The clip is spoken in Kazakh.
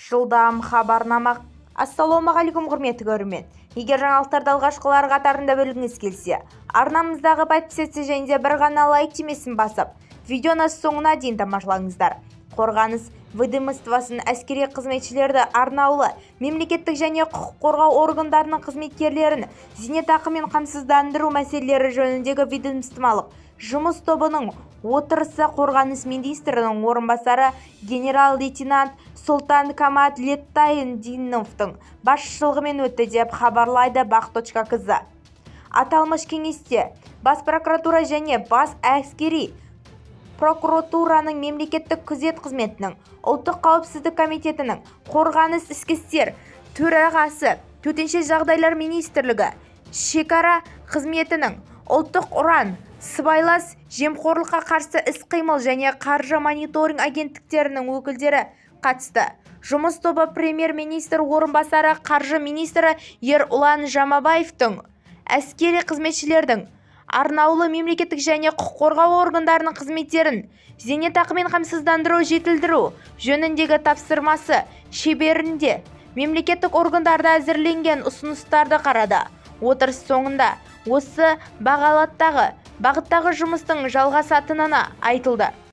Жылдам хабарнама. Ассалаумағалейкум, құрметті көрермен! Егер жаңалықтарды алғашқылар қатарында білгіңіз келсе, арнамыздағы подписаться және де бір ғана лайк түймесін басып, видеоны соңына дейін тамашалаңыздар. Қорғаныс ведомствосының әскери қызметшілерді, арнаулы мемлекеттік және құқық қорғау органдарының қызметкерлерін зейнетақымен қамсыздандыру мәселелері жөніндегі ведомстволық жұмыс тобының отырысы қорғаныс министрінің орынбасары генерал-лейтенант Сұлтан Камалетдиновтың басшылығымен өтті, деп хабарлайды бақ.кз. Аталмыш кеңесте Бас прокуратура және Бас әскери прокуратураның, мемлекеттік күзет қызметінің, Ұлттық қауіпсіздік комитетінің, Қорғаныс, ішкі істер төрағасы, Төтенше жағдайлар министрлігі, шекара қызметінің, Ұлттық ұлан, Сыбайлас жемқорлыққа қарсы іс-қимыл және қаржы мониторинг агенттіктерінің өкілдері қатысты. Жұмыс тобы премьер-министр орынбасары, қаржы министрі Ерұлан Жамаубаевтың әскери қызметшілердің, арнаулы мемлекеттік және құқық қорғау органдарының қызметтерін зейнетақымен қамсыздандыру жетілдіру жөніндегі тапсырмасы шеңберінде мемлекеттік органдарда әзірленген ұсыныстарды қарады. Отырыс соңында осы бағыттағы жұмыстың жалғасатыны айтылды.